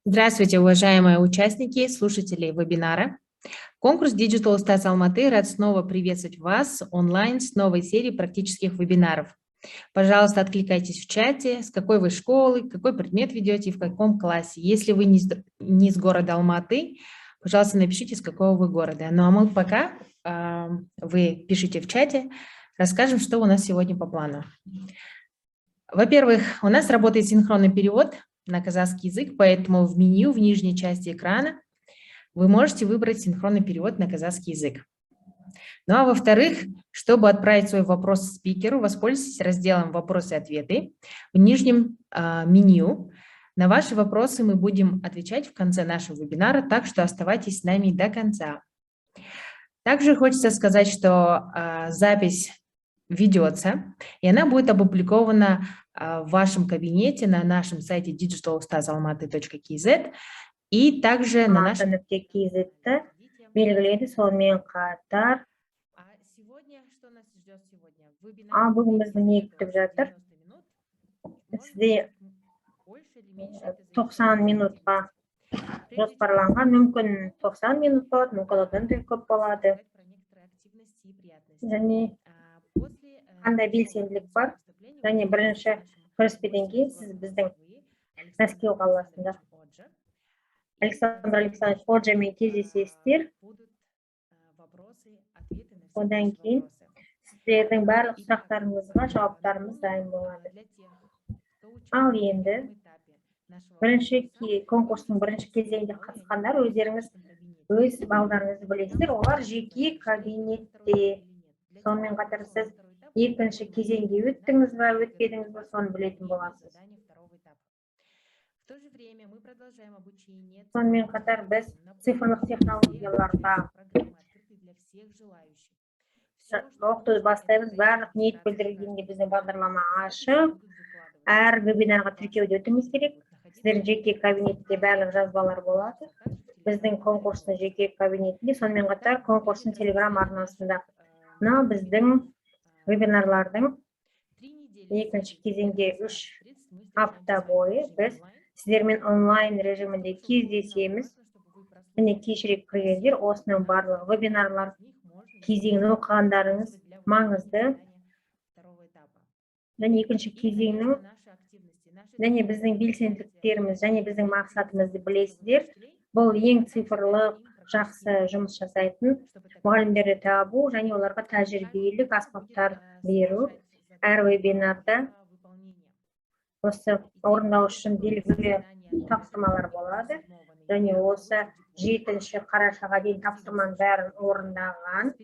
Здравствуйте, уважаемые участники, слушатели вебинара. Конкурс Digital Ustaz Алматы рад снова приветствовать вас онлайн с новой серией практических вебинаров. Пожалуйста, откликайтесь в чате, с какой вы школы, какой предмет ведете и в каком классе. Если вы не из города Алматы, пожалуйста, напишите, с какого вы города. Ну а мы пока, вы пишите в чате, расскажем, что у нас сегодня по плану. Во-первых, у нас работает синхронный перевод на казахский язык, поэтому в меню в нижней части экрана вы можете выбрать синхронный перевод на казахский язык. Ну а во-вторых, чтобы отправить свой вопрос спикеру, воспользуйтесь разделом «Вопросы и ответы» в нижнем меню. На ваши вопросы мы будем отвечать в конце нашего вебинара, так что оставайтесь с нами до конца. Также хочется сказать, что запись ведется, и она будет опубликована в вашем кабинете на нашем сайте digitalustazalmaty.kz и также на нашем Алматы.kz-ті белгіледі. Сонымен қатар, ал бүгін бізді не күтіп жатыр? Сізде 90 минутқа жоспарланған, мүмкін, 90 минут болады, мүмкін, одан да көп болады. Және қандай белсенділік бар? Және бірінші кіріспеден кейін сіз біздің Мәскеу қаласында Александр Александрович Ходжамен кездесесіздер. Одан кейін сіздердің барлық сұрақтарыңызға жауаптарымыз дайын болады. Ал енді бірінші конкурстың бірінші кезеңінде қатысқандар өздеріңіз өз балдарыңызды білесіздер, олар жеке кабинетте. Сонымен қатар сіз екінші кезеңге өттіңіз ба, өтпедіңіз ба, соны білетін боласыз. В то же время мы продолжаем обучение. Сонымен қатар біз цифрлық технологияларға оқытуды бастаймыз. Барлық ниет білдіргенде біздің бағдарлама ашық. Әр вебинарға тіркеуде өтуіңіз керек. Сіздердің жеке кабинетте барлық жазбалар болады, біздің конкурстың жеке кабинетінде, сонымен қатар конкурстың телеграм арнасында. Мынау біздің вебинарлардың екінші кезеңде 3 апта бойы біз сіздермен онлайн режимінде кездесеміз. Міне, кешірек кіргендер, осының барлығы вебинарлар кезеңін оқығандарыңыз маңызды. Және екінші кезеңнің және біздің белсенділіктеріміз және біздің мақсатымызды білесіздер: бұл ең цифрлық жақсы жұмыс жасайтын мұғалімдерді табу және оларға тәжірибелік аспаптар беру. Әр вебинарда осы орындау үшін белгілі тапсырмалар болады. Және осы 7 қарашаға дейін тапсырманың бәрін орындаған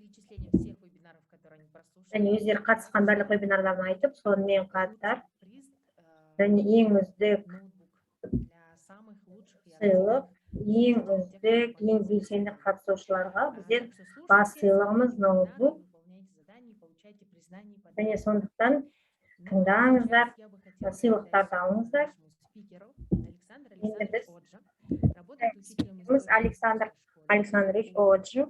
және өздері қатысқан барлық вебинарларын айтып, сонымен қатар және ең үздік сыйлық, ең үздік, ең белсенді қатысушыларға бізден бас сыйлығымыз ноутбук. Және сондықтан тыңдаңыздар, сыйлықтарды алыңыздар. Енді біз Александр Александрович Оджи,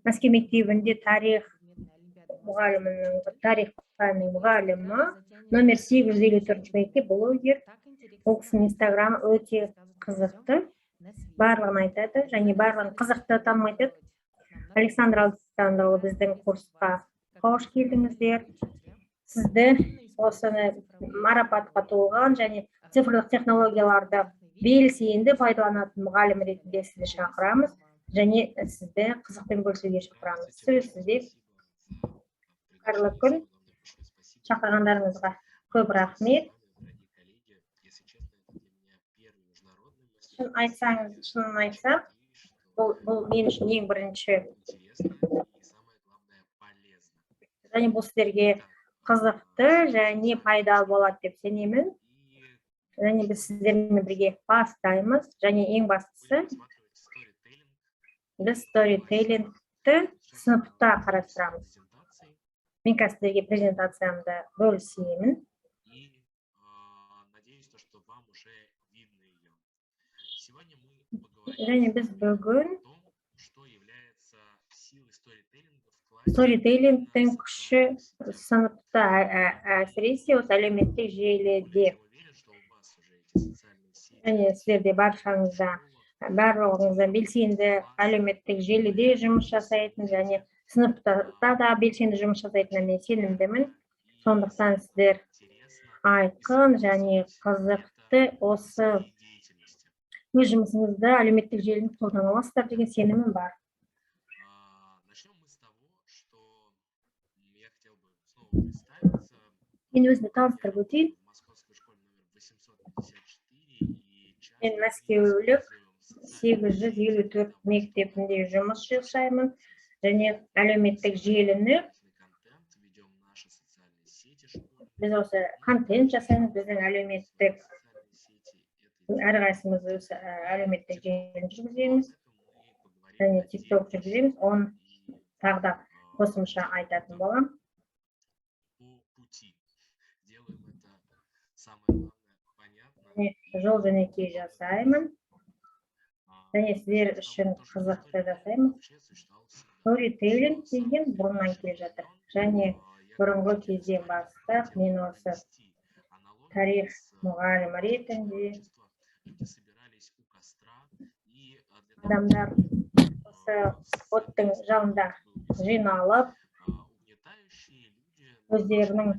Мәскеу мектебінде тарих мұғалімінің, тарих пәнінің мұғалімі, номер 854 мектеп, блогер. Ол кісінің инстаграмы өте қызықты, барлығын айтады және барлығын қызықты танымай айтады. Александр Александрович, біздің курсқа қош келдіңіздер! Сізді осыны марапатқа толған және цифрлық технологияларды белсенді пайдаланатын мұғалім ретінде сізді шақырамыз және сізді қызықпен бөлісуге шақырамыз. Сөз сізде. Қайырлы күн! Шақырғандарыңызға көп рахмет. Шын айтсаңыз, шынын айтсам, бұл мен үшін ең бірінші және бұл сіздерге қызықты және пайдалы болады деп сенемін. Және біз сіздермен бірге бастаймыз. Және ең бастысы, біз сторителлингті сыныпта қарастырамыз. Мен қазір сіздерге презентациямды бөлісемін. И надеюсь, то, что вам уже видно ее. Сегодня мы поговорим Және біз бүгін о том, что является силой сторителлинга в классе. Сторителлингтің күші сыныпта, әсіресе осы әлеуметтік желіде. Уверен, что у вас уже эти социальные сети Және сіздер де баршаңызда, барлығыңызда белсенді әлеуметтік желіде жұмыс жасайтын және сыныпта да белсенді жұмыс жасайтынына мен сенімдімін. Сондықтан сіздер айқын және қызықты осы өз жұмысыңызда әлеуметтік желіні қолдана аласыздар деген сенімім бар. Начнем мы с того, что я хотел бы снова представиться. Мен өзімді таныстырып өтейін. В Московской школе номер 854 и часто Мен мы Мәскеулік используем 854 мектебінде жұмыс жасаймын және әлеуметтік желіні контент, ведем наши социальные сети школьные. Біз осы контент жасаймыз, біздің әлеуметтік әрқайсымыз өз әлеуметтік желіні жүргіземіз және ТикТок жүргіземіз. Оны тағы да қосымша айтатын боламын. По пути. Делаем это, самое главное, понятно. Және жол жөнекей жасаймын және сіздер үшін қызықты жасаймыз. Сторителлинг деген бұрыннан келе жатыр және бұрынғы кезден бастап мен осы тарих мұғалімі ретінде адамдар осы оттың жанында жиналып, өздерінің,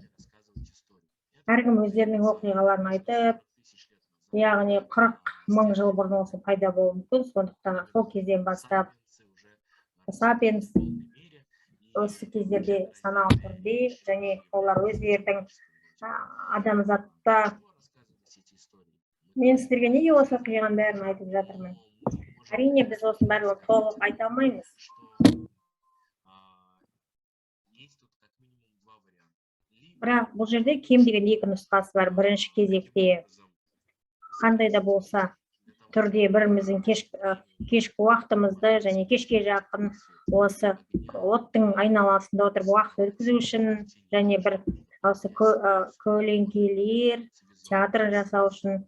әркім өздерінің оқиғаларын айтып, яғни 40 000 жыл бұрын осы пайда болуы мүмкін. Сондықтан сол кезден бастап сапиенс осы кездерде саналы түрде және олар өздерінің адамзатта. Мен сіздерге неге осы оқиғаның бәрін айтып жатырмын? Әрине, біз осының барлығын толық айта алмаймыз. Есть тут как минимум два варианта. Либо Бірақ бұл жерде кем дегенде екі нұсқасы бар. Бірінші кезекте қандай да болса түрде біріміздің кешкі уақытымызды және кешке жақын осы оттың айналасында отырып уақыт өткізу үшін және бір осы көлеңкелер театр жасау үшін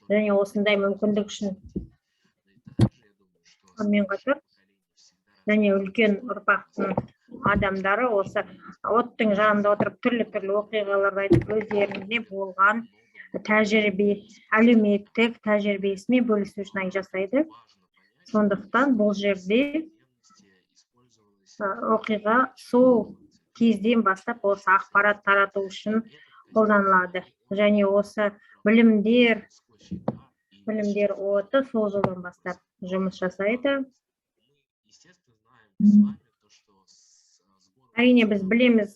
және осындай мүмкіндік үшін. Сонымен қатар және үлкен ұрпақтың адамдары осы оттың жанында отырып, түрлі түрлі оқиғаларды айтып, өздерінде болған тәжірибе, әлеуметтік тәжірибесімен бөлісу үшін жасайды. Сондықтан бұл жерде оқиға сол кезден бастап осы ақпарат тарату үшін қолданылады және осы білімдер оты сол жылдан бастап жұмыс жасайды. Әрине, біз білеміз,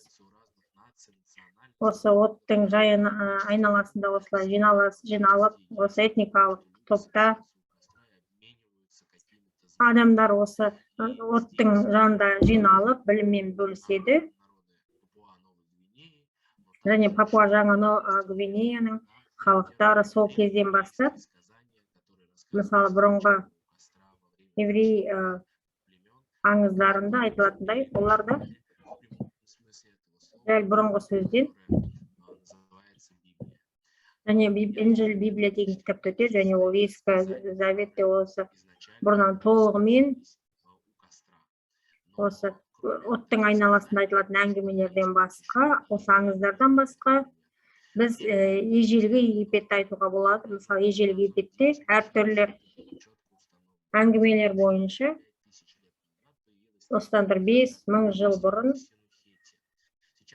осы оттың жайын айналасында осылай жиналып, осы этникалық топта адамдар осы оттың жанында жиналып, біліммен бөліседі. Және Папуа Жаңа Гвинеяның халықтары сол кезден бастап, мысалы, бұрынғы еврей аңыздарында айтылатындай, олар да дәл бұрынғы сөзден және Інжіл, Библия деген кітапта өтеді және ол Ескі Заветте осы бұрыннан толығымен осы оттың айналасында айтылатын әңгімелерден басқа, осы аңыздардан басқа біз ежелгі Египетті айтуға болады. Мысалы, ежелгі Египетте әртүрлі әңгімелер бойынша осыдан бір 5000 жыл бұрын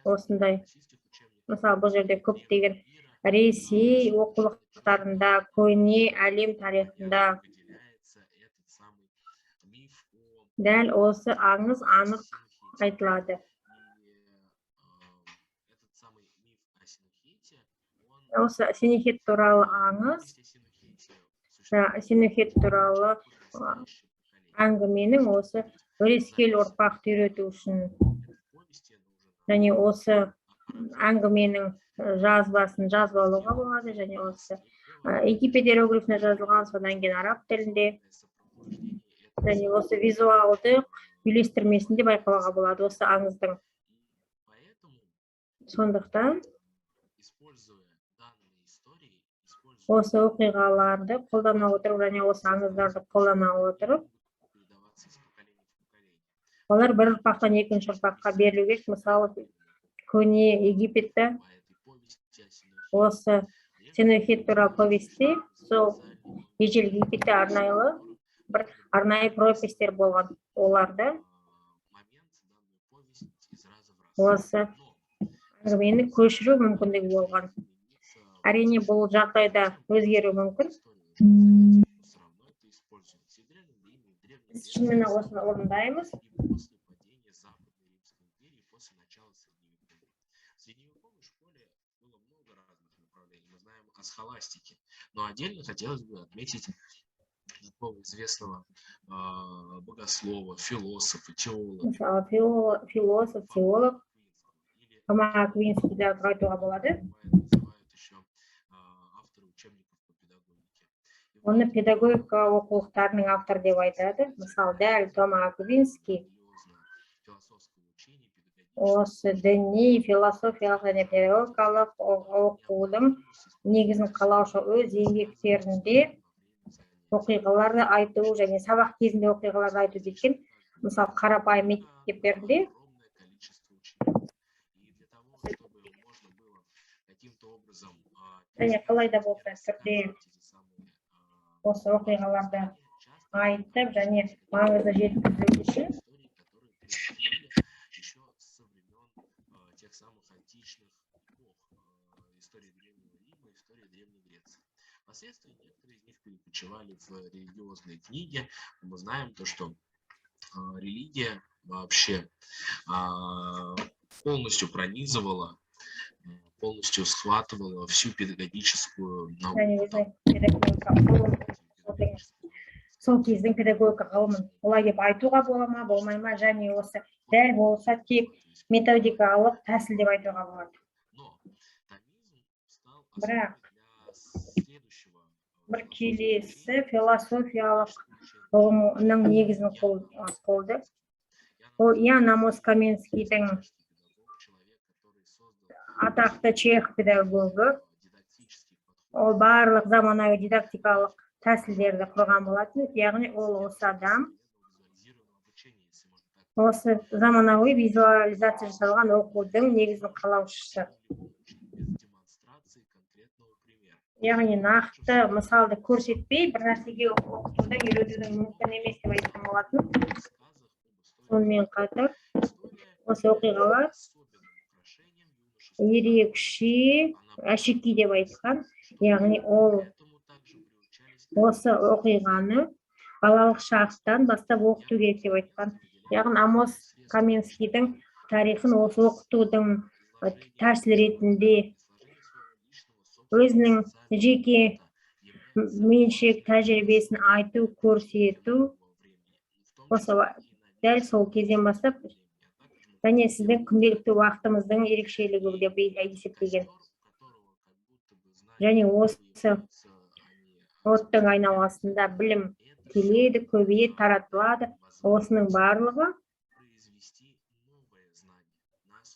осындай, мысалы, бұл жерде көптеген Ресей оқулықтарында, көне әлем тарихында дәл осы аңыз анық айтылады. Осы Сенехет туралы аңыз, Сенехет туралы әңгіменің осы өрескел ұрпақты үйрету үшін және осы әңгіменің жазбасын жазып алуға болады және осы Египет иероглифіне жазылған, содан кейін араб тілінде және осы визуалдық үйлестірмесінде байқауға болады осы аңыздың. Сондықтан осы оқиғаларды қолдана отырып және осы аңыздарды қолдана отырып, олар бір ұрпақтан екінші ұрпаққа берілу керек. Мысалы, көне Египетте осы Сенухет туралы повесте сол Ежелгі Египетте арнайы бір арнайы прописьтер болған. Оларда осы әңгімені көшіру мүмкіндігі болған. Әрине, бұл жағдайда өзгеруі мүмкін. Біз шынымен осыны орындаймыз. В средневековой школе было много разных направлений. Мы знаем о схоластике. Но отдельно хотелось бы отметить такого известного богослова, философа, теолога. Мысалы, философ, теолог Фома Аквинскийді айтуға болады. Называют еще авторы учебников по педагогике. И Оны вот педагогика оқулықтарының авторы деп айтады. Мысалы, дәл Тома Аквинский религиозно-философского учения, педагогического осы діни, философиялық және педагогикалық оқудың негізін қалаушы. Өз еңбектерінде оқиғаларды айту және сабақ кезінде оқиғаларды айту деген, мысалы, қарапайым мектептерінде огромное количество учеников. И для того, чтобы можно было каким-то образом және қалай да болса түрде осы оқиғаларды айтып және маңызды жеткізу үшін истории, которые происходили еще со времен тех самых античных эпох, истории Древнего Рима, истории Древней Греции. Впоследствии некоторые из них перекочевали в религиозные книги. Мы знаем то, что религия вообще полностью пронизывала, полностью схватывала всю педагогическую науку. Және өзінің педагогика ғылым, сол кездің педагогика ғылымын олай деп айтуға бола ма, болмай ма, және осы дәл болса, тек методикалық тәсіл деп айтуға болады. Но томизм стал Бірақ основой для следующего бір келесі философиялық ұғымның негізін қолды. Ол Ян Амос Коменскийдің, атақты чех педагогы, ол барлық заманауи дидактикалық тәсілдерді құрған болатын. Яғни ол осы адам осы заманауи визуализация жасалған оқудың негізін қалаушысы. Яғни нақты мысалды көрсетпей, бір нәрсеге оқытудың, үйретудің мүмкін емес деп айтқан болатын. Сонымен қатар осы оқиғалар ерекше әшекей деп айтқан. Яғни ол осы оқиғаны балалық шақтан бастап оқыту керек деп айтқан. Яғни Амос Коменскийдің тарихын осы оқытудың тәсіл ретінде өзінің жеке меншік тәжірибесін айту, көрсету осы дәл сол кезден бастап және сіздің күнделікті уақытымыздың ерекшелігі деп есептеген. Және осы оттың айналасында білім келеді, көбейеді, таратылады. Осының барлығы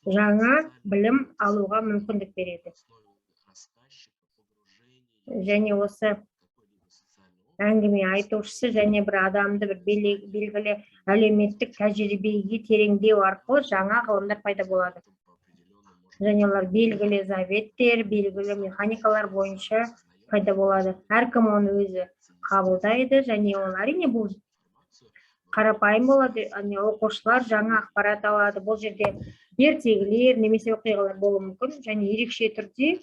жаңа білім алуға мүмкіндік береді. Және осы әңгіме айтушысы және бір адамды бір белгілі әлеуметтік тәжірибеге тереңдеу арқылы жаңа ғылымдар пайда болады. Және олар белгілі заветтер, белгілі механикалар бойынша пайда болады. Әркім оны өзі қабылдайды және ол, әрине, бұл қарапайым болады, яғни оқушылар жаңа ақпарат алады. Бұл жерде ертегілер немесе оқиғалар болуы мүмкін және ерекше түрде.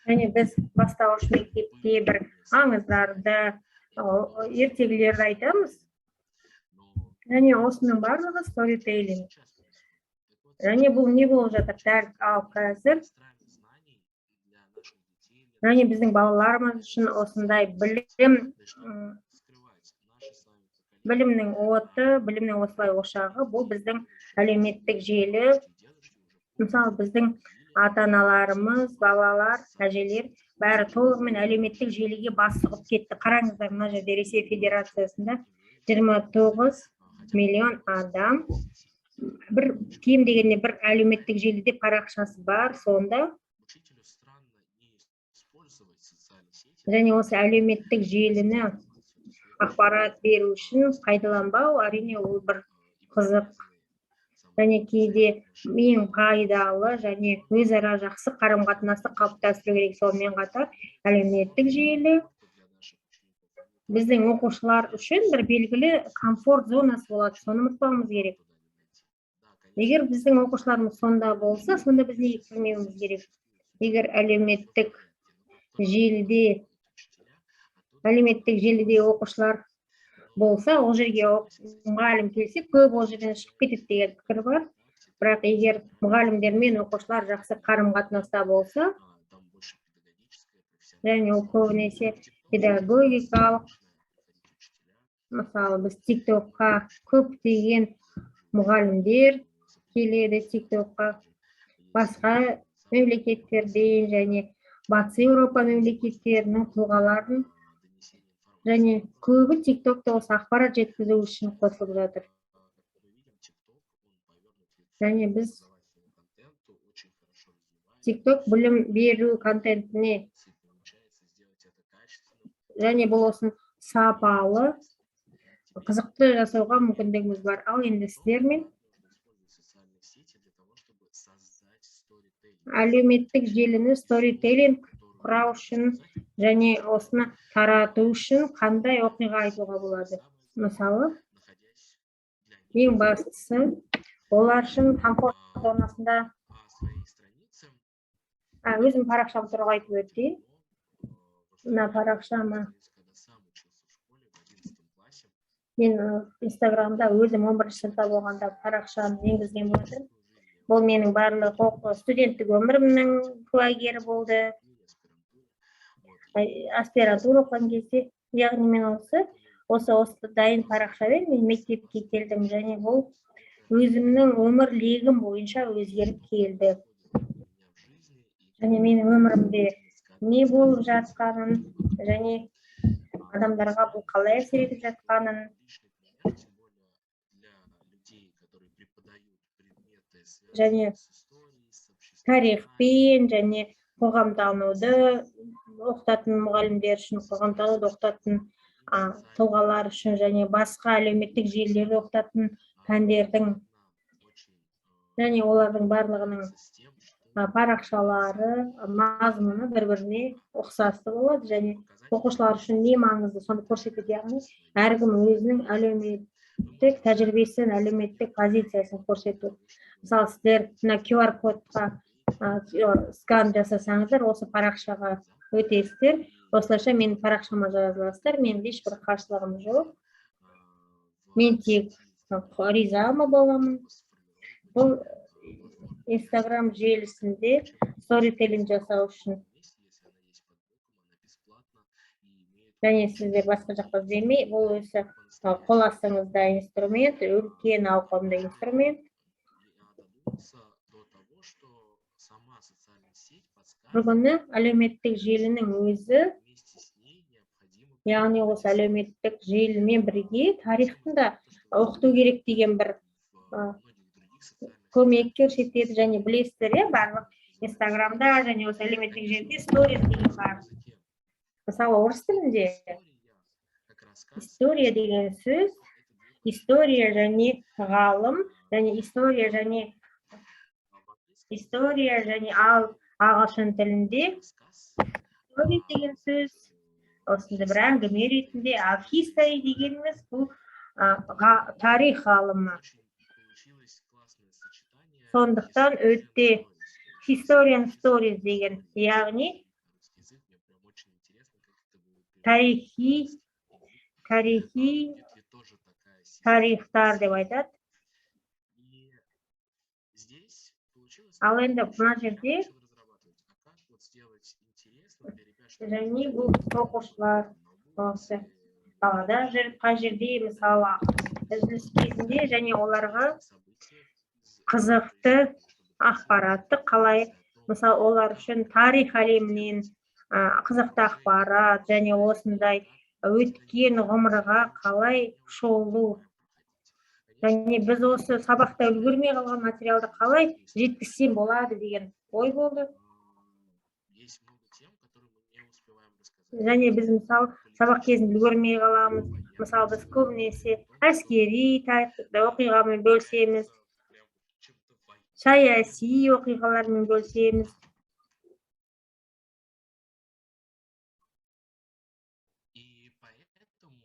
Және біз бастауыш мектепте бір аңыздарды, ертегілерді айтамыз. Және осының барлығы сторителлинг. Және бұл не болып жатыр дәл ал қазір? Және біздің балаларымыз үшін осындай білім, білімнің оты, білімнің осылай ошағы, бұл біздің әлеуметтік желі. Мысалы, біздің ата аналарымыз, бабалар, әжелер бәрі толығымен әлеуметтік желіге бас сұғып кетті. Қараңыздар, мына жерде Ресей Федерациясында 29 миллион адам бір кем дегенде бір әлеуметтік желіде парақшасы бар. Сонда және осы әлеуметтік желіні ақпарат беру үшін пайдаланбау, әрине, ол бір қызық. Және кейде ең пайдалы және өзара жақсы қарым қатынасты қалыптастыру керек. Сонымен қатар әлеуметтік желі біздің оқушылар үшін бір белгілі комфорт зонасы болады, соны ұмытпауымыз керек. Егер біздің оқушыларымыз сонда болса, сонда біз неге кірмеуіміз керек? Егер әлеуметтік желіде оқушылар болса, ол жерге мұғалім келсе, көп ол жерден шығып кетеді деген пікір бар. Бірақ егер мұғалімдер мен оқушылар жақсы қарым қатынаста болса, және ол көбінесе педагогикалық, мысалы, біз ТикТокқа көптеген мұғалімдер келеді, ТикТокқа басқа мемлекеттерден және Батыс Еуропа мемлекеттерінің тұлғаларын, және көбі ТикТокта осы ақпарат жеткізу үшін қосылып жатыр. Және біз ТикТок білім беру контентіне және бұл осын сапалы, қызықты жасауға мүмкіндігіміз бар. Ал енді сіздермен әлеуметтік желіні сторителлинг құрау үшін және осыны тарату үшін қандай оқиға айтуға болады? Мысалы, ең бастысы, олар үшін комфорт зонасында. Өзім парақшам туралы айтып өтейін. Мына парақшама мен Инстаграмда өзім 11 сыныпта болғанда парақшаны енгізген болатынмын. Бұл менің барлық студенттік өмірімнің куәгері болды. Аспирантура оқыған кезде, яғни мен осы дайын парақшамен мен мектепке келдім және бұл өзімнің өмір легім бойынша өзгеріп келді. Және менің өмірімде не болып жатқанын және адамдарға бұл қалай әсер етіп жатқанын. Және тарихпен және қоғамтануды оқытатын мұғалімдер үшін, қоғамтануды оқытатын тұлғалар үшін және басқа әлеуметтік желілерді оқытатын пәндердің және олардың барлығының парақшалары мазмұны бір біріне ұқсасты болады және оқушылар үшін не маңызды, соны көрсетеді. Яғни әркім өзінің әлеуметтік тәжірибесін, әлеуметтік позициясын көрсету. Мысалы, сіздер мына QR кодқа скан жасасаңыздар, осы парақшаға өтесіздер. Осылайша менің парақшама жазыласыздар. Менің ешбір қарсылығым жоқ, мен тек риза боламын. Бұл Инстаграм желісінде сторителлинг жасау үшін және сіздер басқа жақта іздемей, бұл өзі қол астыңызда инструмент, үлкен ауқымды инструмент. Бір күні әлеуметтік желінің өзі, яғни осы әлеуметтік желімен бірге тарихтың да оқыту керек деген бір көмек көрсетеді. Және білесіздер, иә, барлық Инстаграмда және осы әлеуметтік желіде сторис деген бар. Мысалы, орыс тілінде история деген сөз история және ғалым және история және, ал ағылшын тілінде story деген сөз осындай бір әңгіме ретінде, ал history дегеніміз бұл тарих ғалымы. Сондықтан өте historian stories деген, яғни тарихи тарихтар деп айтады. Ал енді мына жерде және бұл оқушылар осы далада жүріп, қай жерде, мысалы, үзіліс кезінде және оларға қызықты ақпаратты қалай, мысалы, олар үшін тарих әлемінен қызықты ақпарат және осындай өткен ғұмырға қалай шолу және біз осы сабақта үлгермей қалған материалды қалай жеткізсем болады деген ой болды. Және біз, мысалы, сабақ кезінде үлгермей қаламыз. Мысалы, біз көбінесе әскери оқиғамен бөлісеміз. Саяси оқиғалармен бөлісеміз. И поэтому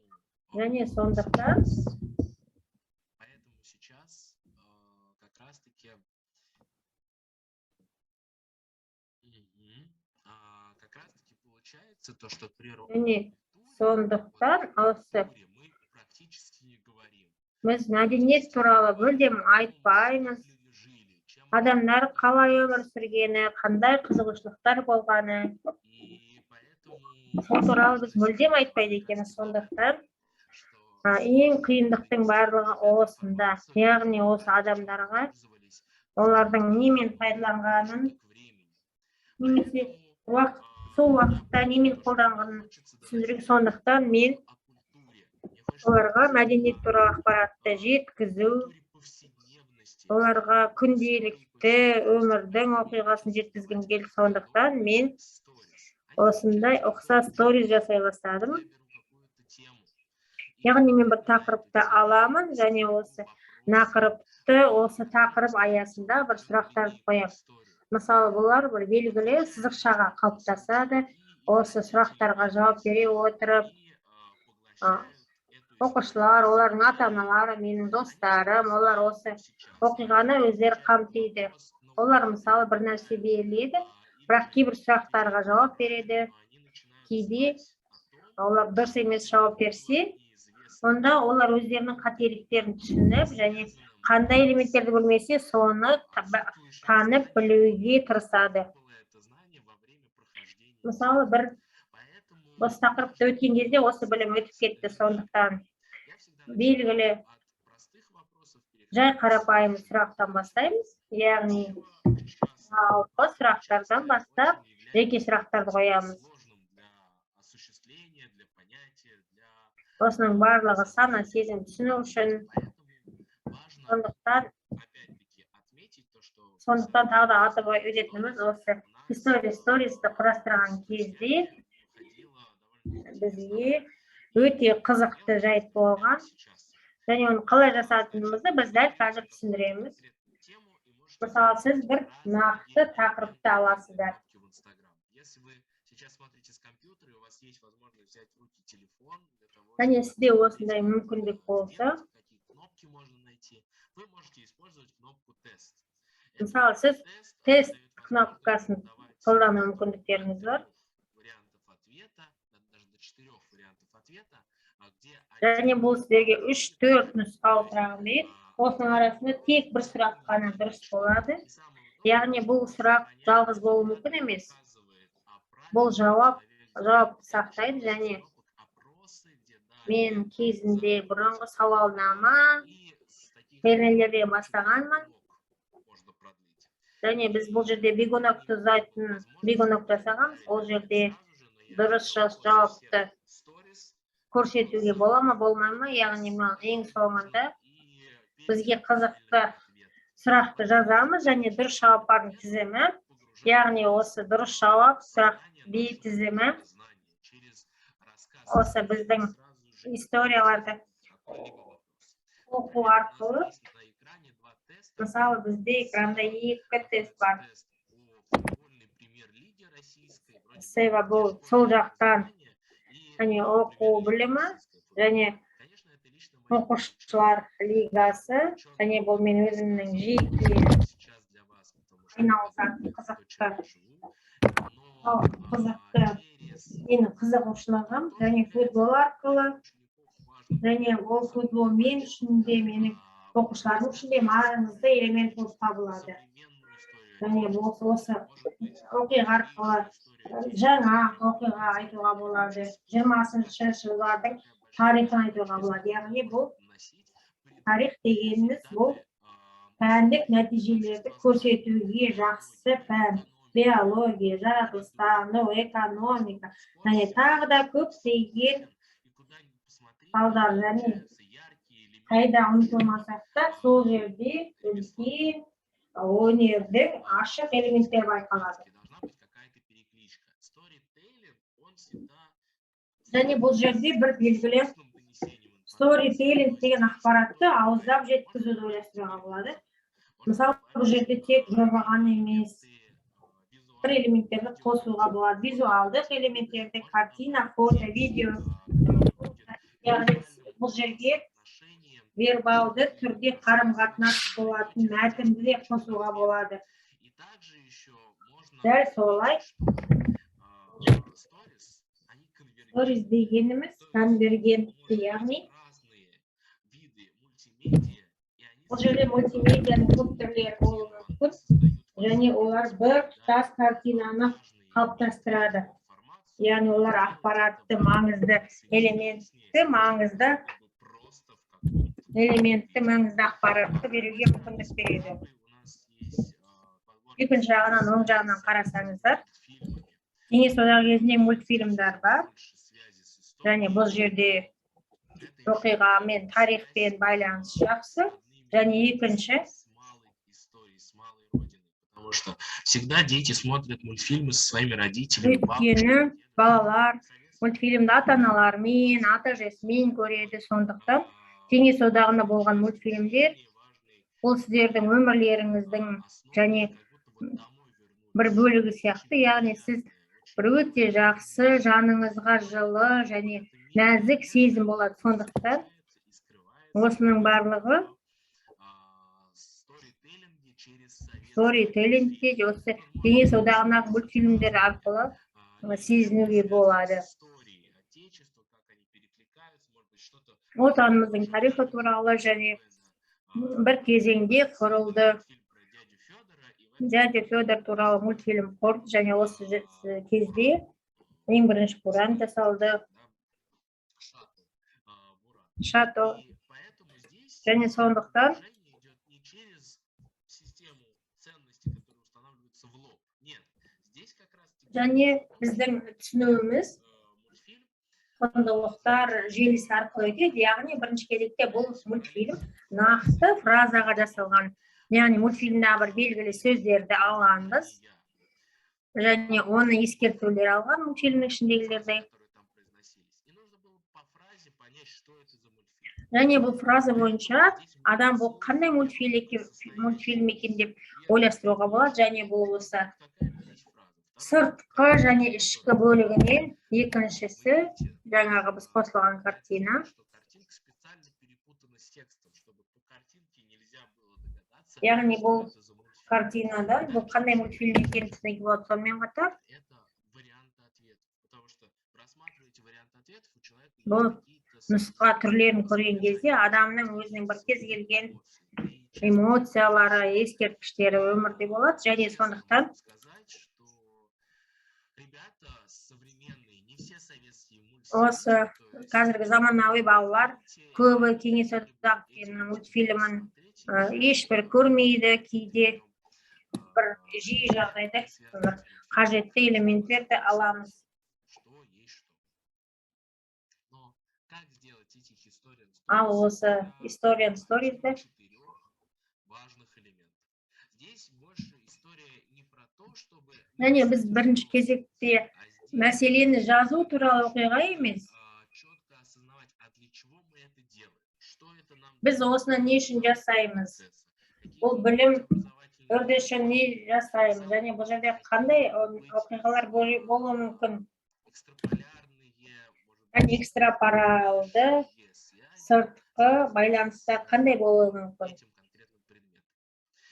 Және сондықтан поэтому сейчас как раз-таки как раз-таки получается то, что природа Және сондықтан осы мы практически не говорим. Біз мәдениет туралы мүлдем айтпаймыз. Адамдар қалай өмір сүргені, қандай қызығушылықтар болғаны, сол туралы біз мүлдем айтпайды екенбіз. Сондықтан ең қиындықтың барлығы осында, яғни осы адамдарға олардың немен пайдаланғанын немесе уақыт, сол уақытта немен қолданғанын түсіндіру. Сондықтан мен оларға мәдениет туралы ақпаратты жеткізу, оларға күнделікті өмірдің оқиғасын жеткізгім келді. Сондықтан мен осындай ұқсас сторис жасай бастадым. Яғни мен бір тақырыпты аламын және осы нақырыпты, осы тақырып аясында бір сұрақтар қоямын. Мысалы, бұлар бір белгілі сызықшаға қалыптасады. Осы сұрақтарға жауап бере отырып, оқушылар, олардың ата аналары, менің достарым, олар осы оқиғаны өздері қамтиды. Олар, мысалы, бір нәрсе беріледі, бірақ кейбір сұрақтарға жауап береді. Кейде олар дұрыс емес жауап берсе, онда олар өздерінің қателіктерін түсініп және қандай элементтерді білмесе, соны танып білуге тырысады. Мысалы, бір осы тақырыпты өткен кезде осы білім өтіп кетті. Сондықтан белгілі жай қарапайым сұрақтан бастаймыз, яғни жалпы сұрақтардан бастап жеке сұрақтарды қоямыз. Осының барлығы сана сезім түсіну үшін. Сондықтан тағы да атап өтетініміз, осы история стористі құрастырған кезде бізге өте қызықты жайт болған және оны қалай жасайтынымызды біз дәл қазір түсіндіреміз. Мысалы, сіз бір нақты тақырыпты аласыздар. Және сізде осындай мүмкіндік болса, мысалы, сіз тест кнопкасын қолдану мүмкіндіктеріңіз бар. Және бұл сіздерге 3-4 нұсқау сұрағын береді. Осының арасында тек бір сұрақ қана дұрыс болады. Яғни бұл сұрақ жалғыз болуы мүмкін емес. Бұл жауапты сақтайды. Және мен кезінде бұрынғы сауалнама терминдерден бастағанмын. Және біз бұл жерде бегунокты ұзайтын бегунок жасағанбыз. Ол жерде дұрыс жауапты көрсетуге бола ма, болмай ма? Яғни мына ең соңында бізге қызықты сұрақты жазамыз және дұрыс жауаптардың тізімі, яғни осы дұрыс жауап сұрақ би тізімі осы біздің историяларды оқу арқылы. Мысалы, бізде экранда екі тест бар. Себебі бұл сол жақтан және оқу білімі және оқушылар лигасы, және бұл мен өзімнің жеке айналысатын қызықты менің қызығушылығым және футбол арқылы, және ол футбол мен үшін де, менің оқушыларым үшін де маңызды элемент болып табылады. Және бұл осы оқиға арқылы жаңа оқиға айтуға болады, 20-жылдардың тарихын айтуға болады. Яғни бұл тарих дегеніміз бұл пәндік нәтижелерді көрсетуге жақсы пән. Биология, жаратылыстану, экономика және тағы да көптеген салдар. Және қайда ұмтылмасақ та, сол жерде үлкен өнердің ашық элементтері байқалады. Және бұл жерде бір белгілі сторителлинг деген ақпаратты ауыздап жеткізуді ойластыруға болады. Мысалы, бұл жерде тек жоба ғана емес, бір элементтерді қосуға болады: визуалдық элементтерді, картина, фото, видео. Яғни бұл жерге вербалды түрде қарым қатынас болатын мәтінді де қосуға болады. Дәл солай, сторис дегеніміз конвергентті, яғни бұл жерде мультимедианың көп түрлері болуы мүмкін және олар бір тұтас картинаны қалыптастырады, яғни олар ақпаратты, маңызды элементті, маңызды ақпаратты беруге мүмкіндік береді. Екінші жағынан, оң жағынан қарасаңыздар, Кеңес Одағы кезінде мультфильмдар бар және бұл жерде оқиғамен, тарихпен байланыс жақсы. Және екінші Потому что всегда дети смотрят мультфильмы со своими родителями. Өйткені балалар мультфильмді ата аналарымен, ата әжесімен көреді. Сондықтан Кеңес Одағында болған мультфильмдер ол сіздердің өмірлеріңіздің және бір бөлігі сияқты, яғни сіз бір өте жақсы, жаныңызға жылы және нәзік сезім болады. Сондықтан осының барлығы сторителлингте осы Кеңес Одағындағы мультфильмдер арқылы сезінуге болады. Отанымыздың тарихы туралы және бір кезеңде құрылды, Дядя Федор туралы мультфильм құрды және осы кезде ең бірінші Буран жасалды, Шато. Және сондықтан және біздің түсінуіміз құндылықтар желісі арқылы өтеді. Яғни бірінші кезекте бұл мультфильм нақты фразаға жасалған, яғни мультфильмдегі бір белгілі сөздерді алғанбыз және оны ескертулер алған мультфильмнің ішіндегілерді. Және бұл фраза бойынша адам бұл қандай мультфильм екен деп ойластыруға болады. Және бұл осы сыртқы және ішкі бөлігінен, екіншісі жаңағы біз қосылған картина. Яғни бұл картинадан бұл қандай мультфильм екенін түсінуге болады. Сонымен қатар бұл нұсқа түрлерін көрген кезде адамның өзінің бір кез келген эмоциялары, ескерткіштері өмірде болады. Және сондықтан осы қазіргі заманауи балалар көбі Кеңес Одақ мультфильмін ешбір көрмейді. Кейде бір жиі жағдайда бір қажетті элементтерді аламыз. Ал осы Historian Stories'ді және біз бірінші кезекте мәселені жазу туралы оқиға емес, біз осыны не үшін жасаймыз, бұл білім үрдіс үшін не жасаймыз және бұл жерде қандай оқиғалар болуы мүмкін және экстрапаралды сыртқы байланыста қандай болуы мүмкін.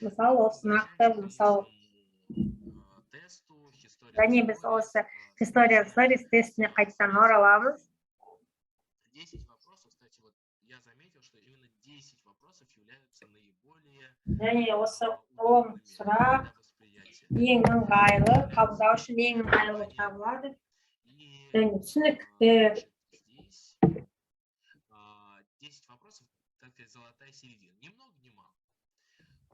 Мысалы, осы нақты мысал. Және біз осы Historian Stories тестіне қайтадан ораламыз. 10 вопросов, кстати, вот я заметил, что именно 10 вопросов являются наиболее Және осы 10 удобными сұрақ для восприятия. Ең ыңғайлы, қабылдау үшін ең ыңғайлы болып табылады И және түсінікті. значит, здесь 10 вопросов, так сказать, золотая середина. Ни много, ни мало.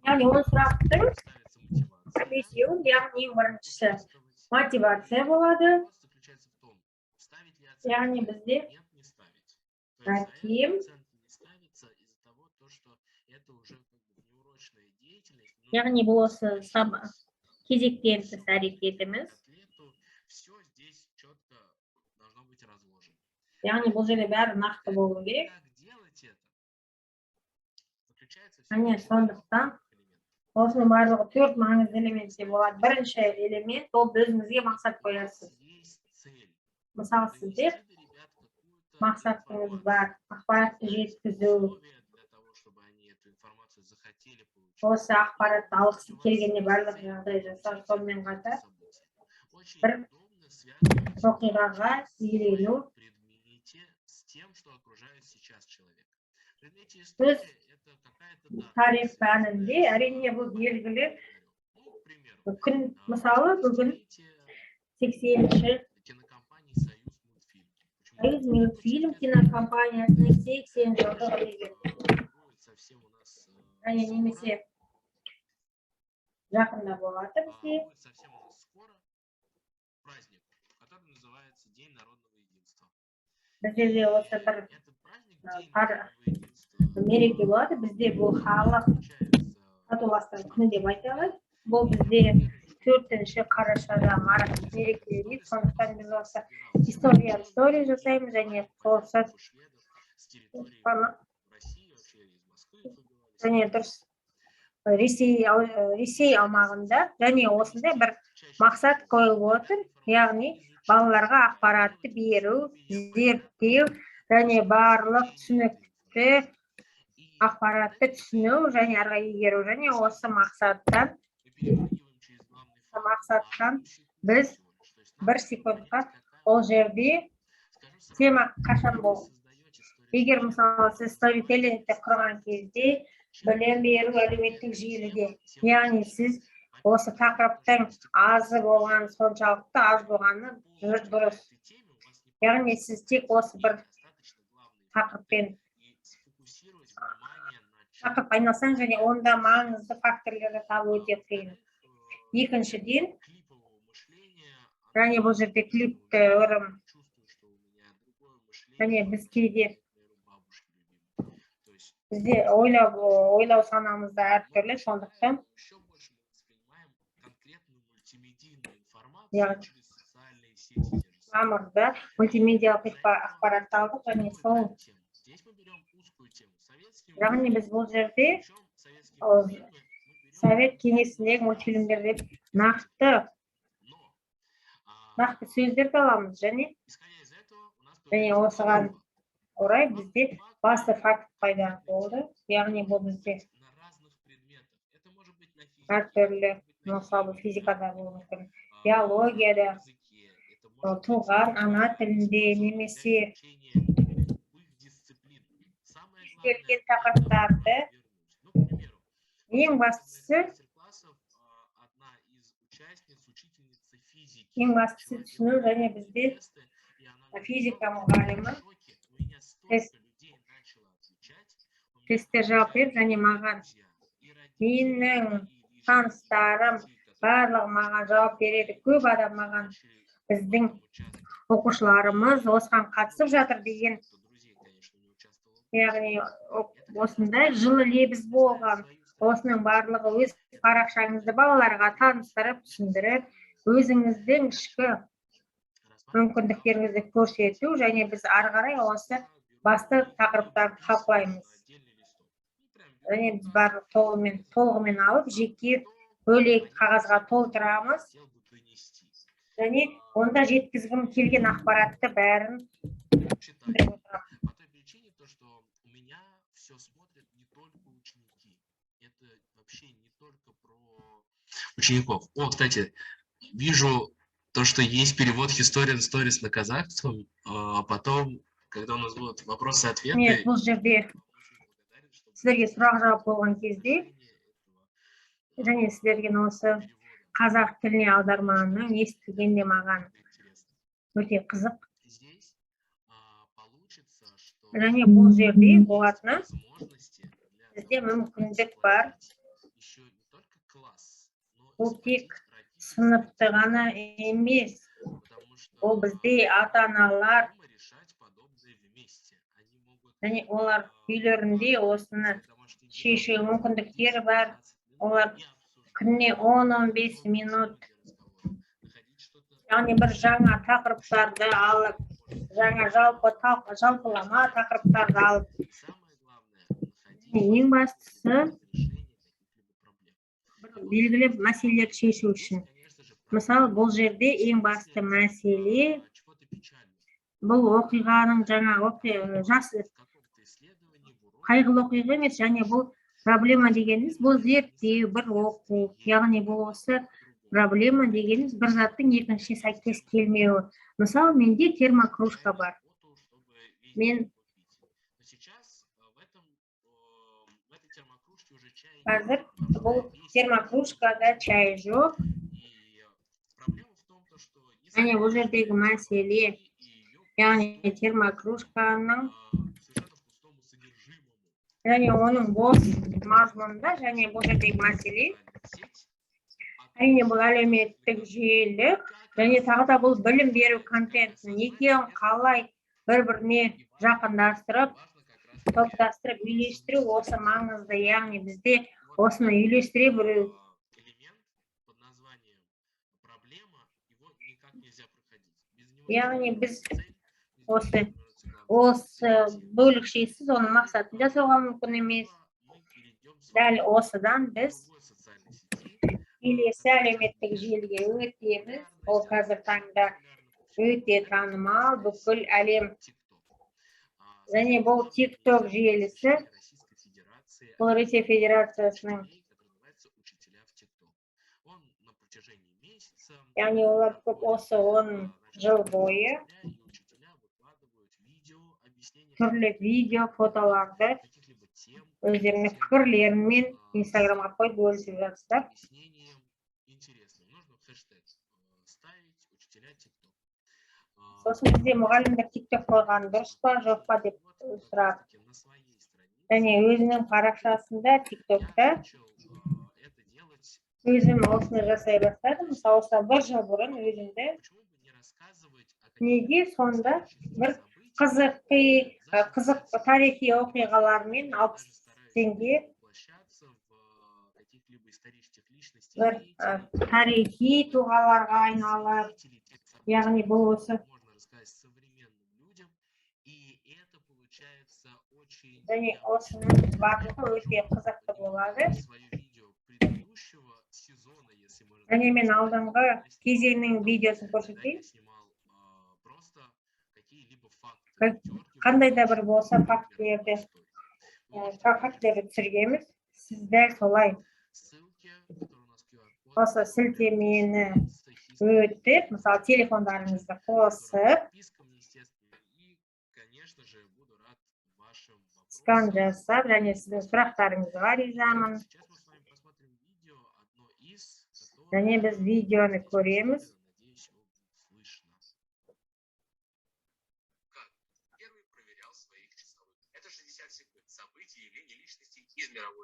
Яғни 10 сұрақтың Ставится мотивация. бесеуін, яғни ең біріншісі Участвовать. мотивация болады. Вопрос заключается в том, ставить ли оценки Яғни бізде нет, не ставить. То есть за это Таким. Оценки не ставится из-за того, то, что это уже как бы внеурочная деятельность, но Яғни бұл осы кезектен тыс әрекетіміз. Атлету все здесь четко должно быть разложено. Яғни бұл жерде бәрі нақты болу керек. Как делать это? Заключается Әне всего в сондықтан четырех элементах. Осының барлығы төрт маңызды элементте болады. Бірінші элемент ол өзіңізге мақсат қоясыз. Мысалы, сізде мақсатыңыз бар: ақпаратты жеткізу, осы ақпаратты алғысы келгенде барлық жағдай жасау, сонымен қатар бір оқиғаға иелену. Өз тарих пәнінде, әрине, бұл белгілі күн. Мысалы, бүгін 80-ші Союз мультфильм кинокомпаниясының 80 жылдығы деген және немесе жақында болады бізде Будет совсем у нас скоро праздник, который называется День народного единства. Бізде де осы бір Этот праздник, День пар народного единства, мереке болады. Бізде бұл халық отмечается татуласқан күні деп айта алады. Бұл бізде 4 қарашада мерекеленеді. Сондықтан біз осы история история жасаймыз және осы с территории России, вообще из Москвы их выбивали. Және дұрыс, Ресей аумағында және осындай бір мақсат қойылып отыр, яғни балаларға ақпаратты беру, зерттеу және барлық түсінікті ақпаратты түсіну және ары қарай игеру. Және осы мақсаттан біз бір секундқа ол жерде тема қашан бол. Егер, мысалы, сіз сторителлингті құрған кезде, білім беру әлеуметтік желіде, яғни сіз осы тақырыптың азы болғаны соншалықты аз болғаны дұрыс, яғни сіз тек осы бір тақырыппен тақырып айналсаң және онда маңызды факторлерді табу өте қиын. Екіншіден, және бұл жерде клипті ырым және біз кейде бізде ойлау санамызда әртүрлі, сондықтан Еще больше мы воспринимаем конкретную мультимедийную информацию яғни через социальные сети те же самые. Мамырда мультимедиалық ақпаратты алдық және сол Здесь мы берем узкую тему. Советские яғни біз бұл жерде причем советские ол мультфильмы мы берем, Совет кеңесіндегі мультфильмдер деп нақты но нақты сөздерді аламыз және исходя из этого у нас және появляется осыған глава. Орай бізде басты факт пайда болды, яғни бұл бізде На разных предметах. Это может быть на физике, әртүрлі, это может быть на мысалы, химии, физикада болуы мүмкін, на биологияда, языке, это может быть туған ана тілінде немесе изучение любых дисциплин. Самое главное, келген тақырыптарды вернуть. Ну, к примеру, ең бастысы мастер-классов одна из участниц, учительница физики, ең бастысы начала түсіну делать және бізде тесты, и она говорит: физика «Я в мұғалімі шоке, у меня тест столько людей начало отвечать, у меня тестте жауап беріп отвечают және маған друзья, и родители, менің и личные таныстарым детей, которые барлығы маған жауап береді, көп адам маған начали біздің в этом участвовать». оқушыларымыз осыған қатысып жатыр деген, Друзей, конечно, не участвовало больше. яғни осындай жылы лебіз болған. Осының барлығы өз парақшаңызды балаларға таныстырып, түсіндіріп, өзіңіздің ішкі мүмкіндіктеріңізді көрсету және біз ары қарай осы басты тақырыптарды талқылаймыз және біз барлық толығымен алып, жеке бөлек қағазға толтырамыз және онда жеткізгім келген ақпаратты бәрін түсіндіріп отырамын. По той причине, то, что у меня все смотрят не только ученики. Это вообще не только про учеников. О, кстати, вижу то, что есть перевод Historian Stories на казахском. А потом, когда у нас будут вопросы-ответы, Міне, бұл жерде сіздерге сұрақ жауап болған кезде және сіздерге осы қазақ тіліне аударманың естігенде маған өте қызық. Және бұл жерде болатыны бізде мүмкіндік бар, бұл тек сыныпты ғана емес, ол бізде ата аналар және олар үйлерінде осыны шешу мүмкіндіктері бар. Олар күніне 10-15 минут, яғни бір жаңа тақырыптарды алып, жаңа жалпы жалпылама тақырыптарды алып, ең бастысы белгілі мәселелерді шешу үшін. Мысалы, бұл жерде ең басты мәселе бұл оқиғаның жаңа жас қайғылы оқиға емес, және бұл проблема дегеніміз бұл зерттеу, бір оқу, яғни бұл осы проблема дегеніміз бір заттың екіншісіне сәйкес келмеуі. Мысалы, менде термокружка бар. Мен қазір бұл термокружкада чай жоқ. Және бұл жердегі мәселе, яғни термокружканың және оның бос мазмұнында, және бұл жердегі мәселе әрине бұл әлеуметтік желілік және тағы да бұл білім беру контентін екеуін қалай бір біріне жақындастырып, топтастырып, үйлестіру осы маңызды. Яғни бізде осыны үйлестіре білу. Яғни біз осы бөлікшесіз оның мақсатын жасауға мүмкін емес. Дәл осыдан біз келесі әлеуметтік желіге өтеміз. Ол қазір таңда өте танымал бүкіл әлем. Және бұл TikTok желісі, бұл Ресей Федерациясының, яғни олар көп осы 10 жыл бойы түрлі видео, фотоларды өздерінің пікірлерімен Инстаграмға қойып бөлісіп жатсыздар. Сосын бізде мұғалімдер TikTok қойған дұрыс па, жоқ па деп сұрап. Және өзінің парақшасында TikTokта өзім осыны жасай бастадым. Мысалы, осыдан бір жыл бұрын өзімді неге сонда бір қызық тарихи оқиғалармен 60 теңге бір тарихи тұлғаларға айналып, яғни бұл осы және осының барлығы өте қызықты болады. Және мен алдыңғы кезеңнің видеосын көрсетейін. Қандай да бір болса фактілерді түсіргенбіз. Сіз дәл солай осы сілтемені өтіп, мысалы, телефондарыңызды қосып, скан жасап, және сіздің сұрақтарыңызға ризамын. Және біз видеоны көреміз.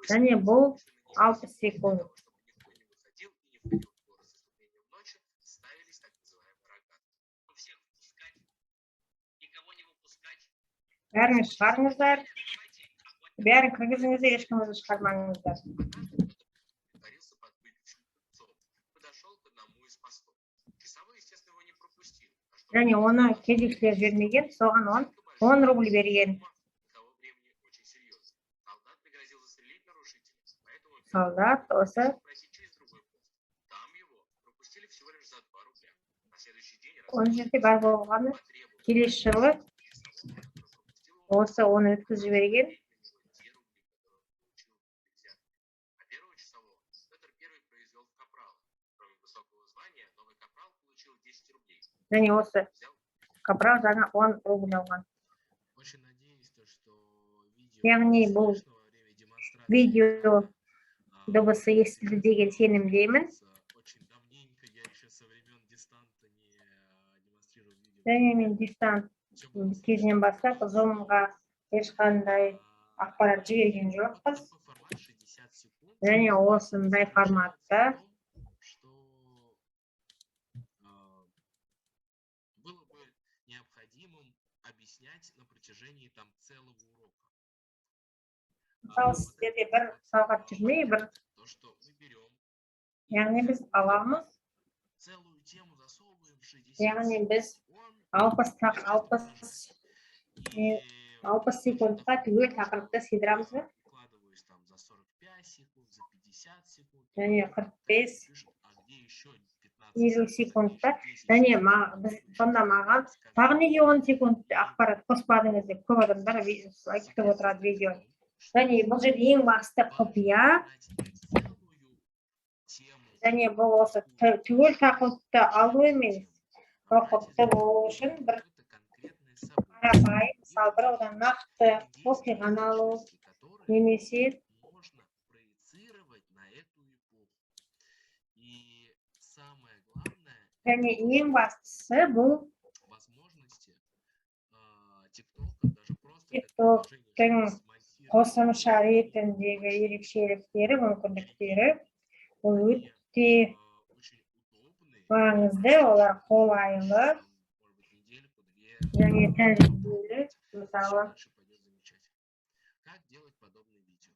Және бұл 60 секунд. Бәрін шығарыңыздар, бәрін кіргізіңіздер, ешкімді шығармаңыздар. Және оны кезекшілер жібермеген, соған 10 рубль берген. Солдат осы он жерде бар болғаны келесі жылы осы оны өткізіп жіберген. Және осы капрал жаңа 10 рубль алған. Яғни бұл видео дыбысы естілді деген сенімдемін. Және мен дистант кезінен бастап Zoom-ға ешқандай ақпарат жіберген жоқпыз. Және осындай форматта мысалы, сіздерде бір сағат жүрмей, бір, яғни біз аламыз, яғни біз 60 секундқа түгел тақырыпты сыйдырамыз ба? Және 45-50 секундта. Және біз сонда маған тағы неге 10 секунд ақпарат қоспадыңыз деп көп адамдар айтып отырады видео. Және бұл жерде ең басты құпия және бұл осы түгел тақырыпты алу емес, ұқыпты болу үшін бір қарапайым, мысалы, бір одан нақты оқиғаны алу немесе можно проецировать на эту эпоху. И самое главное, және ең бастысы бұл возможности ТикТока, даже просто как ТикТоктың приложение, чтобы смонтировать қосымша ретіндегі ерекшеліктері, мүмкіндіктері, бұл өте очень удобные, маңызды, олар қолайлы может быть, недельку, две, және тәжірибелі. Мысалы, дальше пойдет замечательно. Как делать подобные видео?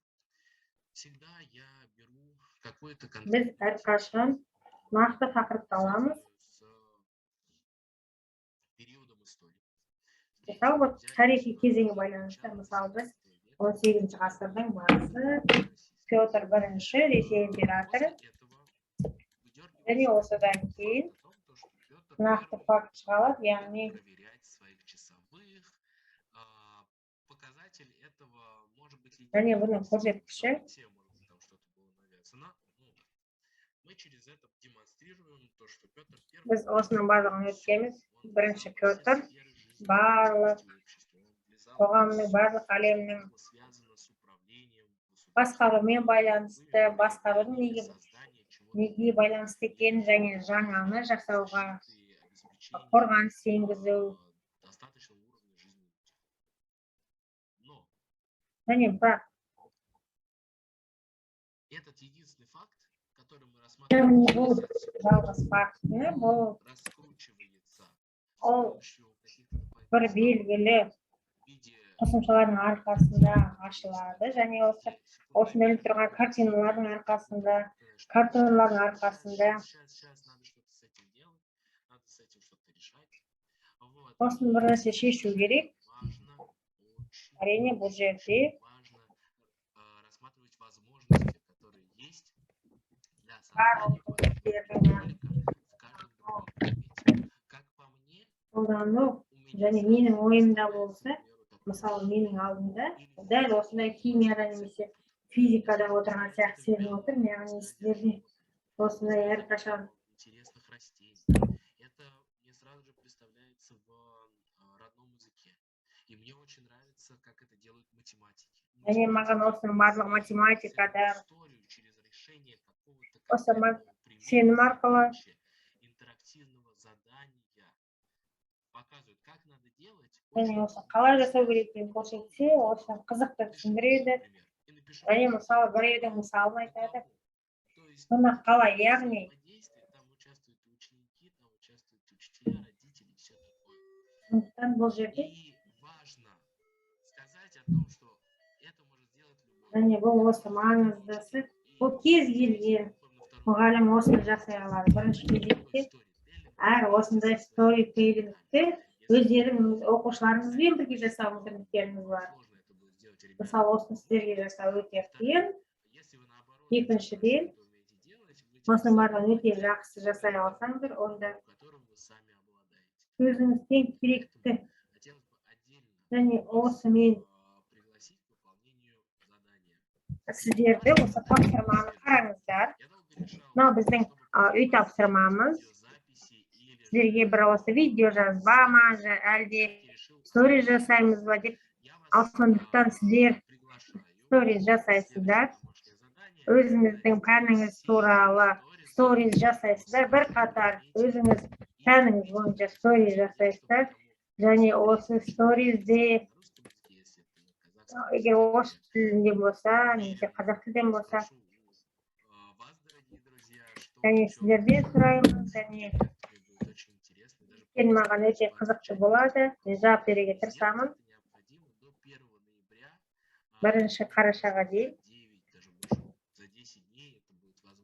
Всегда я беру какой-то біз әрқашан нақты тақырыпты аламыз. С периодом истории. Мысалы, вот тарихи кезеңге байланысты, мысалы, біз 18 ғасырдың басы, Петр Бірінші, Ресей императоры, және осыдан кейін нақты факт шыға алады, яғни проверять своих часовых. Показатель этого может быть және бұның көрсеткіші может быть, там что-то было навязано. Ну, мы через это демонстрируем то, что Петр Первый біз осының барлығын өткенбіз. Бірінші Петр барлық қоғамның, барлық әлемнің басқарумен байланысты, басқарудың неге байланысты екенін және жаңаны жасауға қорғаныс енгізу достаточного уровня жизни людей. Но және бірақ этот единственный факт, который мы яғни рассматриваем, бұл жалғыз фактіні, бұл раскручивается с ол помощью каких-то бір дополнительных белгілі в виде қосымшалардың арқасында ашылады және осында ілініп тұрған картиналардың арқасында, картондардың арқасында. Сейчас, сейчас надо что-то с этим делать, надо с этим что-то решать. Вот. Осыны бір нәрсе шешу керек. Важно, очень Әрине, бұл жерде важно рассматривать возможности, которые есть для барлық создания мүмкіндіктердің ролика в каждом другом предмете. Как по мне, қолдану у меня және сразу менің ойымда представляется, болса, к примеру, такой мысалы, менің алдымда дәл осындай химияда немесе физикада отырған сияқты сезініп отырмын, яғни сіздерде осындай әрқашан интересных растений. Это мне сразу же представляется в родном языке. И мне очень нравится, как это делают математики. Және маған осының барлығы математикада Историю через решение какого-то осы конкретного примера, сенім арқылы задачи, интерактивного задания показывают, как надо делать. Және осы қалай жасау керек екенін көрсетсе, осы қызықты түсіндіреді және, мысалы, біреудің мысалын айтады, соны қалай, яғни Там участвуют и ученики, там участвуют учителя, родители, все такое. Сондықтан бұл жерде И важно сказать о том, что это может сделать любой. Және бұл осы маңыздысы, бұл кез келген мұғалім осыны жасай алады. Бірінші кезекте әр осындай сторителлингті өздеріңіз оқушыларыңызбен бірге жасау мүмкіндіктеріңіз бар. Мысалы, осыны сіздерге жасау өте қиын. Екіншіден, осының барлығын өте жақсы жасай алсаңыздар, онда өзіңізден керекті және осымен сіздерді осы тапсырманы қараңыздар. Мынау біздің үй тапсырмамыз. Сіздерге бір осы видео жазба ма, әлде сторис жасаймыз ба деп. Ал сондықтан сіздер сторис жасайсыздар, өзіңіздің пәніңіз туралы сторис жасайсыздар, бірқатар өзіңіз пәніңіз бойынша сторис жасайсыздар. Және осы сторизде, егер орыс тілінде болса немесе қазақ тілден болса, және сіздерден сұраймын. Және маған өте қызықты болады, мен жауап беруге тырысамын. 1 қарашаға дейін,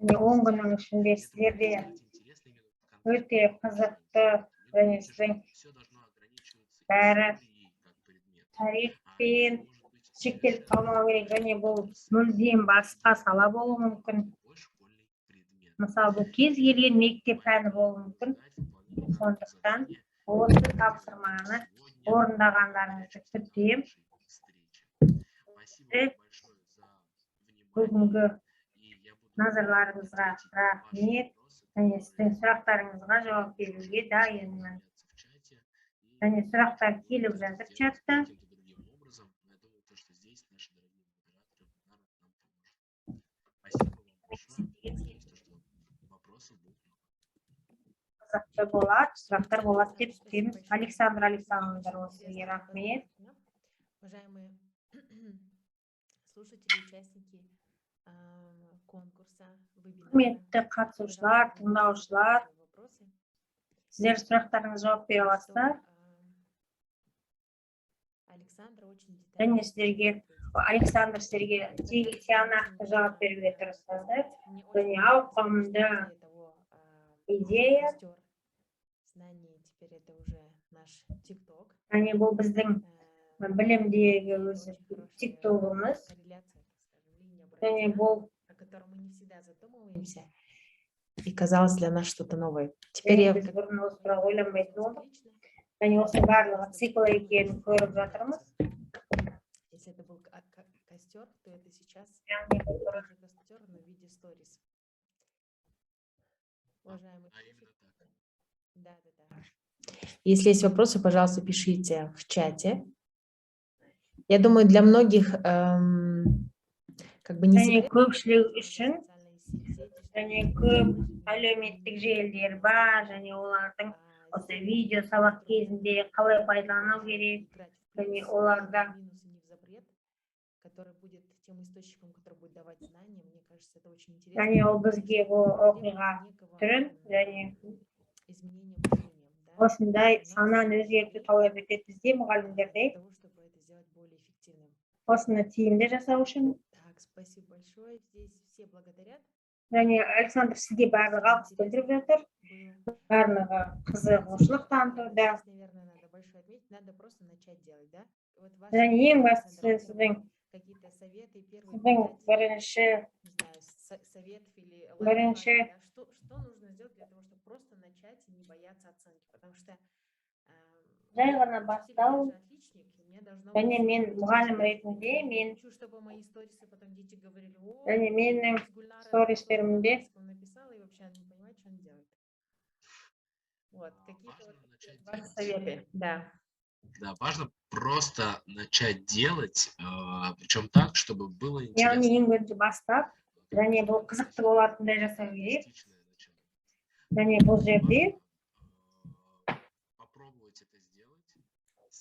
және 10 күннің ішінде сіздерде өте қызықты және сіздің бәрі тарихпен шектеліп қалмау керек және бұл мүлдем басқа сала болуы мүмкін. Мысалы, бұл кез келген мектеп пәні болуы мүмкін. Сондықтан осы тапсырманы орындағандарыңызды күтемін. Бүгінгі назарларыңызға рахмет және сіздің сұрақтарыңызға жауап беруге дайынмын. Және сұрақтар келіп жатыр чатта. Каким-то другим образом. Но я думаю, то, что здесь наши дорогие модераторы вебинара нам поможет. Спасибо вам большое. Надеюсь, то, что вопросов будет много. Қызықты болады, сұрақтар болады деп күтеміз. Александр Александровна, сізге рахмет. Уважаемые слушатели, участники конкурса, вебинара. Құрметті қатысушылар, тыңдаушылар, сіздер сұрақтарыңызға жауап бере аласыздар. Және сіздерге Александр сіздерге тиянақты жауап беруге тырысады. Және ауқымды идея. Знаний теперь это уже наш ТикТок. Және бұл біздің білімдегі өзі тиктогымыз. Және бұл о котором мы не всегда задумываемся. И казалось для нас что-то новое. Теперь я және біз бұрын осы туралы ойланбайтын болдық. Және осының барлығы цикл екенін көріп жатырмыз. Если это был костер, то это сейчас Яғни бұл бұрын тоже костер, но в виде сторис. Уважаемые А именно слушатели, так. Да. Если есть вопросы, пожалуйста, пишите в чате. Я думаю, для многих как бы не Және секрет, көпшілік үшін социальные сети, және көп әлеуметтік желілер бар және олардың осы видео сабақ кезінде қалай пайдалану керек және оларда минусы не в запрет, который будет тем источником, который будет давать знания. Мне кажется, это очень интересно. Және ол бізге бұл оқиға түрін және Изменение мышления, да? осындай сананы өзгерту талап етеді бізде, мұғалімдерде, Для того, чтобы это сделать более эффективным. Осыны тиімді жасау үшін. Так, спасибо большое. Здесь все благодарят. Және Александр, сізге барлығы алғыс білдіріп жатыр, Было. Барлығы қызығушылық танытуда. Здесь, наверное, надо большое отметить. Надо просто начать делать, да? Вот ваши, Және ең бастысы Александр, сіздің какие-то советы, первые сіздің пять, бірінші не знаю, советов или бірінші лайфхаки, да? Что нужно сделать для того, чтобы просто начать и не бояться оценки? Потому что жай ғана бастау және мен мұғалім ретінде мен хочу, чтобы мои сторисы потом дети говорили: «О, және менің Гүлнара стористерімде написала, и вообще она не понимает, что она делает». Вот, какие-то Важно вот начать ваши делать. Советы, да. Да, важно просто начать делать, причем так, чтобы было Яғни интересно. Ең бірінші бастап және бұл қызықты болатындай жасау керек. Реалистичное начало. Және бұл жерде Важно, попробовать это сделать.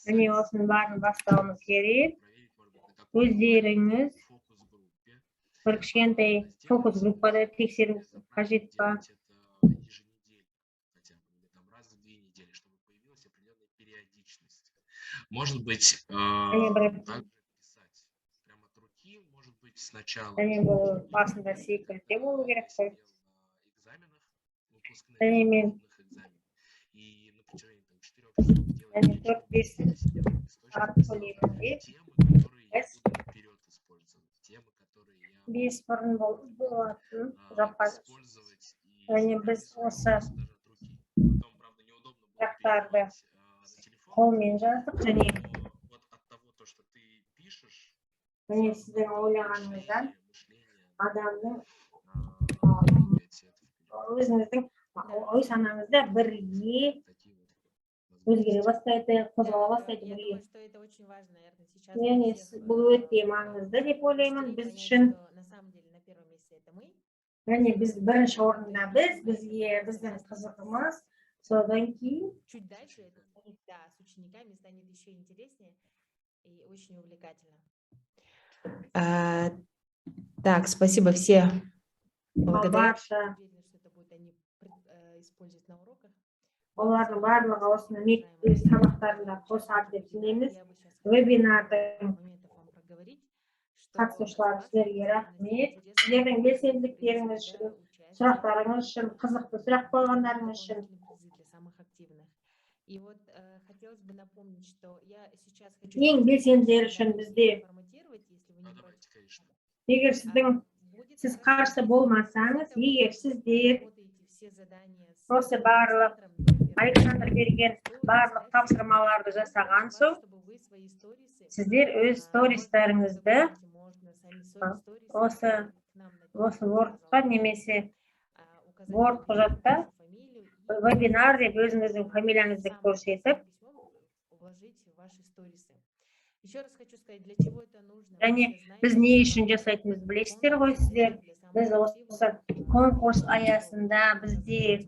Және осының бәрін бастауымыз керек. Проверить, может быть, на какой-то Өздеріңіз фокус-группе. Бір кішкентай фокус группада тексеру қажет па? Делать это еженедельно хотя бы, или там раз в 2 недели, чтобы появилась определенная периодичность. Может быть, Және бір также писать прямо от руки, может быть, сначала. Және бұл басында секілді болу керек қой. Сидел на экзаменах, выпускных, Және мен крупных экзаменах. И на протяжении там, 4 часов делать және 4-5 сидел на листочке, сағат писал көлемінде темы, которые я Біз буду наперед использовать, темы, которые я бес бұрын болатын жоққа использовать и және біз осы даже от руки. Потом, правда, неудобно было сұрақтарды перенимать, на телефон, қолмен жаздық және но вот от того, то, что ты пишешь, және сіздің ойлағаныңыздан мышление, адамның двигается это вперед. Өзіңіздің ой санаңызда бірге Такие вот өзгере возможности. Бастайды, қозғала Да, бастайды я бірге. думаю, что это очень важно, наверное, сейчас Және для всех, бұл өте маңызды деп ойлаймын учителей біз понять, үшін. что на самом деле на первом месте это мы. Және біз бірінші орында біз бізге біздің қызығымыз содан кейін Чуть дальше это станет, да, с учениками станет еще интереснее и очень увлекательно. Так, спасибо, все благодарят. Барша Уверена, что это будет они использовать на уроках. Олардың барлығы осыны өз сабақтарында қосады деп сенеміз. Вебинардың қатысушылары, сіздерге рахмет, сіздердің белсенділіктеріңіз үшін, сұрақтарыңыз үшін, қызықты сұрақ қойғандарыңыз үшін. И вот хотелось бы напомнить, что я сейчас хочу Ең белсенділер үшін бізде форматировать, если вы не Да, против. давайте, конечно. Егер сіздің Будет Сіз қарсы болмасаңыз, егер сіздер осы барлық Александр берген барлық тапсырмаларды жасаған соң, сіздер өз стористарыңызды осы Word-қа немесе Word құжатта вебинар деп өзіңіздің фамилияңызды көрсетіп және біз не үшін жасайтынымызды білесіздер ғой сіздер. Біз осы конкурс аясында бізде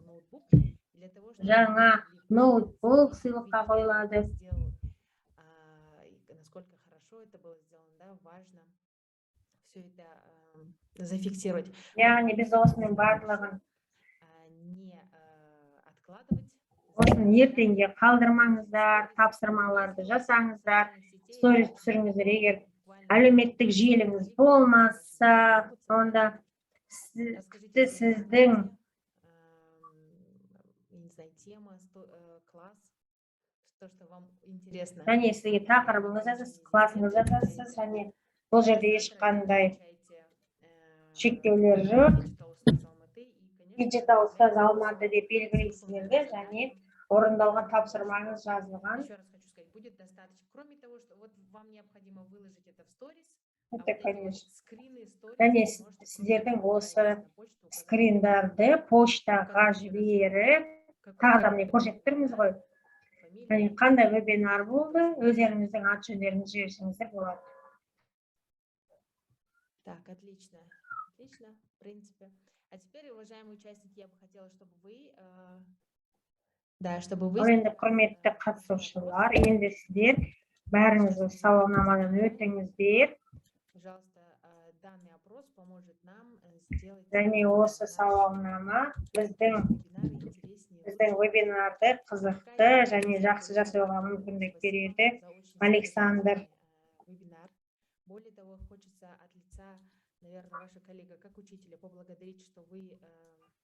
жаңа ноутбук сыйлыққа қойылады. Насколько хорошо это было сделано, да, важно все это зафиксировать. Яғни біз осының барлығын Не откладывать. осыны ертеңге қалдырмаңыздар, тапсырмаларды жасаңыздар, сторис түсіріңіздер. Егер әлеуметтік желіңіз болмаса, онда тіпті сіздің Я не знаю, тема, класс, то, что вам интересно. Және сізге тақырыбыңыз жазасыз, классыңыз жазасыз және бұл жерде ешқандай шектеулер жоқ. Digital ұстаз Алматы деп белгілейсіздер де және орындалған тапсырмаңыз жазылған. Еще раз хочу сказать, будет достаточно. Кроме того, что вот вам необходимо выложить это в сторис, Это, конечно. Скрины сторис Және вы можете сіздердің просто осы отправить на почту, указать скриндарды поштаға жіберіп, тағы да міне көрсетіп тұрмыз ғой фамилию. Және қандай вебинар болды, өздеріңіздің аты жөндеріңізді жіберсеңіздер болады. Так, отлично. Отлично, в принципе. А теперь, уважаемые участники, я бы хотела, чтобы вы, да, чтобы вы Ал енді, құрметті қатысушылар, енді сіздер бәріңіз осы сауалнамадан өтіңіздер. Пожалуйста, данный опрос поможет нам сделать Және осы сауалнама біздің вебинарды қызықты және жақсы жасауға мүмкіндік береді. Александр. Вебинар. Более того, хочется от лица, наверное, вашего коллега, как учителя, поблагодарить, что вы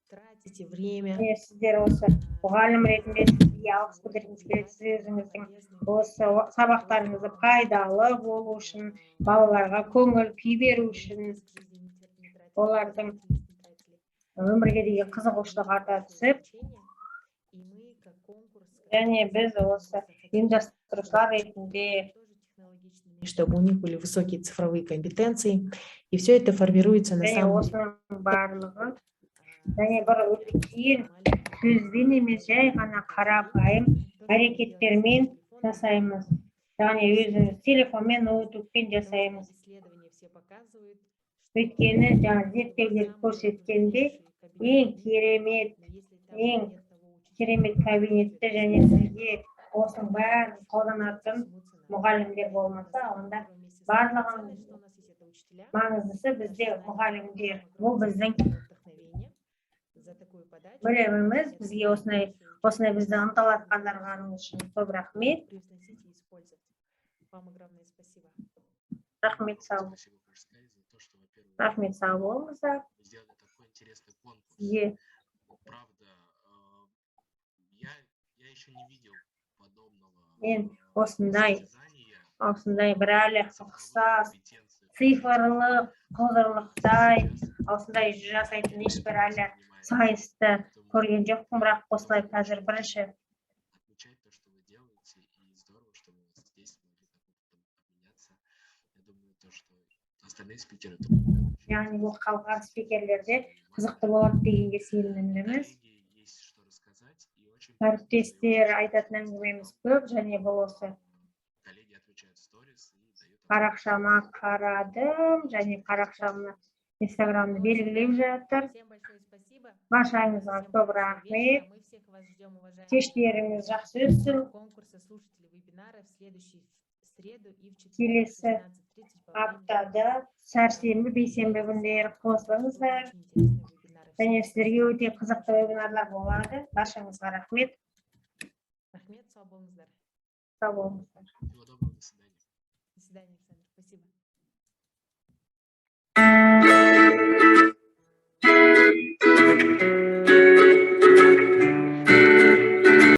тратите время. Және сіздер осы мұғалім ретінде сізге алғыс білдіргіміз келеді. Сіз өзіңіздің осы сабақтарыңызды пайдалы болу үшін, балаларға көңіл күй беру үшін, олардың өмірге деген қызығушылығы арта түсіп және біз осы ұйымдастырушылар ретінде чтобы у них были высокие цифровые компетенции, и все это формируется на және самом осының барлығы және бір үлкен сөзбен емес, жай ғана қарапайым әрекеттермен жасаймыз, яғни өзіміз телефонмен, ноутбукпен жасаймыз. Өйткені жаңа зерттеулер көрсеткендей, ең керемет кабинетте және сізге осының бәрін қолданатын мұғалімдер болмаса, онда барлығын маңыздысы бізде мұғалімдер. Бұл біздің біліміміз. Бізге осындай бізді ынталандырғаныңыз үшін көп рахмет. Вам огромное спасибо. Рахмет, сау Спасибо, хочу сказать, за то, что, во-первых, рахмет, сау болыңыздар. Вы сделали такой интересный конкурс. Сізге Правда, я еще не видел подобного Мен осындай состязания осындай бір әлі ұқсас компетенции. цифрлық құзырлықтай осындай жасайтын ешбір әлі сайысты көрген жоқпын, бірақ осылай қазір бірінші. Отмечать то, что вы делаете, и здорово, что мы вот здесь смогли так опытом обменяться. Я думаю, то, что остальные спикеры тоже Яғни бұл қалған спикерлер де қызықты болады дегенге сенімдіміз. Коллеги, есть что рассказать, и очень Әріптестер, айтатын әңгімеміз көп және бұл осы коллеги отмечают сторис и дают парақшама қарадым және парақшамны, Инстаграмды белгілеп жатыр. Всем большое спасибо. Баршаңызға Всем көп хорошего рахмет. вечера. Мы всех вас ждем, уважаемые Кештеріңіз жақсы өтсін. конкурса, слушатели вебинара в следующий среду и в четверг в Келесі 16:30 по времени аптада сәрсенбі, бейсенбі күндері қосылыңыздар Очень интересный вебинар. Және сіздерге өте қызықты вебинарлар болады. Баршаңызға рахмет. Рахмет, сау болыңыздар. Сау болыңыздар. Всего доброго, до свидания. До свидания.